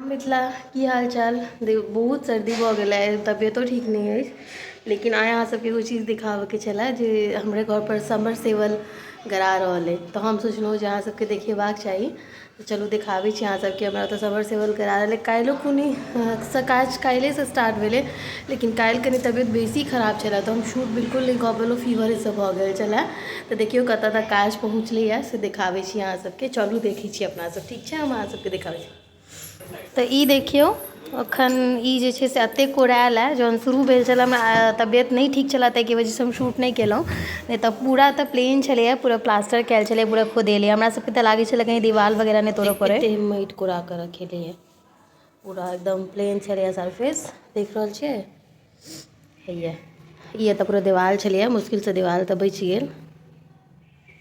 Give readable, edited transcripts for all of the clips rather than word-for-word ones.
मिथिला की हाल चाल। बहुत सर्दी भऽ गेल है, तबियतो ठीक नहि अछि, लेकिन आइ अहाँ सबके एगो चीज देखाबऽके छलै जे हमरे घरपर समरसेबल गरा रहल अइ, तऽ हम सोचलहुँ जे अहाँ सबके देखेबाक चाही। तऽ चलू देखाबै छी अहाँ सबके। हमरा ओतऽ समरसेबल गरा रहल अइ। काल्हिओ खुनी सँ काज काल्हिएसँ स्टार्ट भेलै, लेकिन काल्हि कनि तबियत बेसी खराब छलै तऽ हम शूट बिल्कुल नहि कऽ पेलहुँ, फीवरेसँ भऽ गेल छलै। तऽ देखियौ कतऽ तक काज पहुँचलैए से देखाबै छी अहाँ सबके। चलू देखै छी अपना सब। ठीक छै, हम अहाँ सबके देखाबै छी। तऽ ई देखियौ, एखन ई जे छै से एतेक कोरायल हए। जहन शुरू भेल छलै, हमरा तबियत नहि ठीक छलै, ताहिके वजहसँ हम शूट नहि केलहुँ, नहि तऽ पूरा तऽ प्लेन छलैए, पूरा प्लास्टर कयल छलै, पूरा खोदेलै। हमरा सबके तऽ लागै छलै कहीं दीवाल वगैरह नहि तोड़ऽ पड़ै। एते माटि कोरा कऽ रखेलियै, पूरा एकदम प्लेन छलैए सरफेस, देख रहल छियै। हैया ई एतऽ पूरा देवाल छलैए, मुश्किलसँ देवाल तऽ बचि गेल।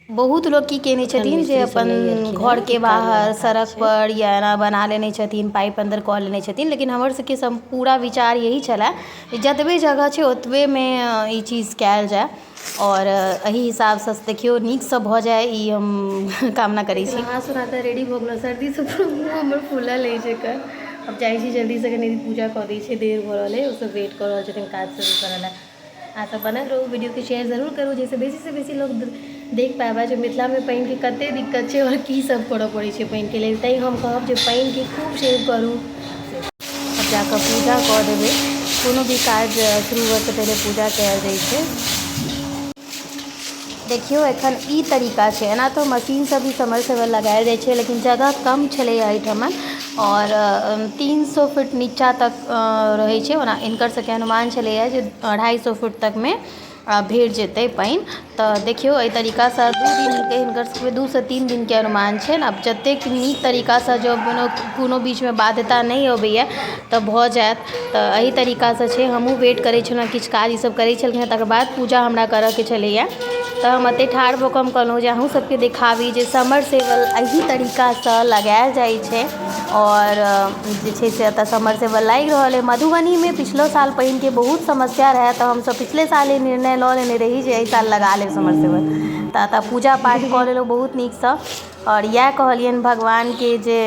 बहुत लोक की केने एखन छथिन जे मिस्त्री सब अपन नहि एलखिन हेँ, घरके ई काजवला बाहर काज सड़क छै। पर या एना बना लेने छथिन, पाइप अन्दर कऽ लेने छथिन, लेकिन हमर सबके पूरा विचार यही छलए जे जतबे जगह छै ओतबेमे ई चीज कयल जाय, आओर एहि हिसाबसँ देखियौ नीकसँ भऽ जाय, ई हम कामना करै छी। नहा सुना कऽ रेडी भऽ गेलहुँ। सर्दीसँ पूरा मुँह हमर फूलल अछि एकर। आब जाइ छी जल्दीसँ, कनि पूजा कऽ दै छियै, देर भऽ रहल अइ, ओसभ वेट कऽ रहल छथिन काज शुरू करऽ लए। अहाँ सब बनल रहू, वीडियोके शेयर जरूर करू, जाहिसँ बेसीसँ बेसी लोक देख पाबै जे मिथिलामे पानिके कते दिक्कत छै आओर की सब करऽ पड़ै छै पानिके लेल। तैँ हम कहब जे पानिके खूब सेव करू। आब जाकऽ पूजा कऽ देबै। कोनो भी काज शुरू होइसँ पहिले पूजा कयल जाइ छै। देखियौ, एखन ई तरीका छै। एना तऽ मशीनसँ भी समरसेबल लगायल जाइ छै, लेकिन जगह कम छलैए एहिठमन, आओर 300 फीट नीचाँ तक रहै छै। ओना हिनकर सबके अनुमान छलैए जे 250 फीट तकमे भेट जेतै पानि। तऽ देखियौ, एहि तरीकासँ 2 दिनके हिनकर सबके 2सँ 3 दिनके अनुमान छै। आब जतेक नीक तरीकासँ जँ कोनो कोनो बीचमे बाध्यता नहि अबैए तऽ भऽ जायत। तऽ एहि तरीकासँ छै। हमहूँ वेट करै छलहुँ, किछु काज ईसभ करै छलखिन हेँ, तकर बाद पूजा हमरा करयके छलैए। तऽ हम एतहि ठाढ़ भऽ कऽ हम कहलहुँ जे अहूँ सबके देखाबी जे समरसेबल एहि तरीकासँ लगायल जाइ छै, आओर जे छै से एतऽ समरसेबल लागि रहल अइ। मधुबनीमे पिछलो साल पानिके बहुत समस्या रहए, तऽ हमसब पिछले साल ई निर्णय लऽ लेने रही जे एहि साल लगा लेब समरसेबल। तऽ एतऽ पूजा पाठ कऽ लेलहुँ बहुत नीकसँ, आओर इएह कहलियनि भगवानके जे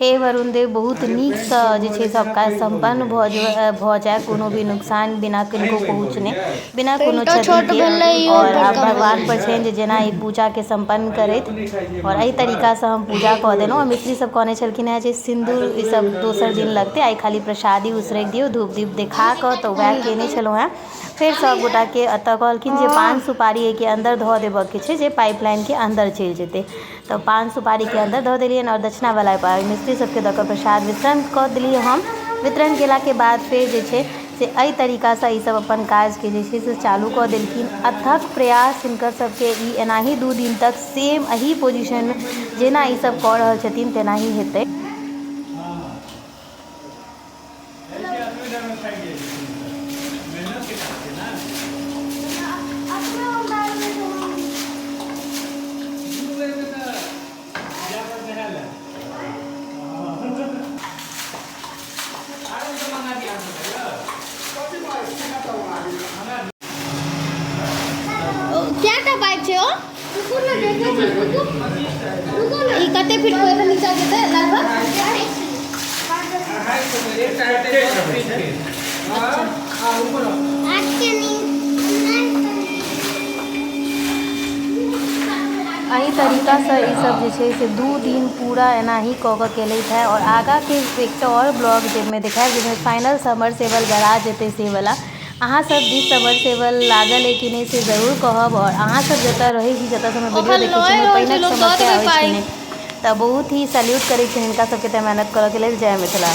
हे वरुण देव, बहुत नीकसँ जे छै सब काज सम्पन्न भऽ जाय, कोनो भी नुकसान बिना किनको पहुँचने, बिना कोनो पेंटो छोट क्षतिके। भेलै, इहो आओर आब बड़का भऽ भगवान गेलै। पर छनि जे जेना ई पूजाके सम्पन्न करथि, आओर एहि तरीकासँ हम पूजा कऽ देलहुँ। आओर मिस्त्री सब कहने छलखिन हेँ जे सिन्दूर ईसब दोसर दिन लगतै, आइ खाली प्रसादी उसरगि दियौ धूप दीप देखा कऽ। तऽ वएह केने छलहुँ हेँ। फेर सभगोटाके एतऽ कहलखिन जे पान सुपारी एहिके अन्दर धऽ देबऽके छै, जे पाइप लाइनके अन्दर चलि जेतै। तऽ पान सुपारीके अन्दर धऽ देलियनि, आओर दक्षिणावला पाइ मिस्त्री सबके दऽ कऽ प्रसाद वितरण कऽ देलियै हम। वितरण केलाके बाद फेर जे छै से एहि तरीकासँ ईसब अपन काजके जे छै से चालू कऽ देलखिन। अथक प्रयास हिनकर सबके। ई एनाही 2 दिन तक सेम एही पोजिशनमे जेना ईसब कऽ रहल छथिन तेनाही हेतै। कएटा पाइप छै? ओ ई कते फीट पर नीचा जेतै लगभग? अच्छा। एहि तरीकासँ ईसब जे छै से 2 दिन पूरा एनाही कऽ कऽ केलथि हेँ। आओर आगाँके एकटा आओर ब्लॉग जाहिमे देखायब, जाहिमे फाइनल समरसेबल गरा जेतै से वला। अहाँ सब दिस समरसेबल लागल अइ कि नहि से जरूर कहब, आओर अहाँ सब जतऽ रहै छी, जतऽसँ हमर वीडियो ओखन देखै छी, लए ओहिमे रहल छै पानिक लोक दऽ समस्या देबै अछि कि पाइ। नहि। तऽ बहुत ही सैल्यूट करै छी हिनका सबके तऽ मेहनत करऽके लेल। जय मिथिला।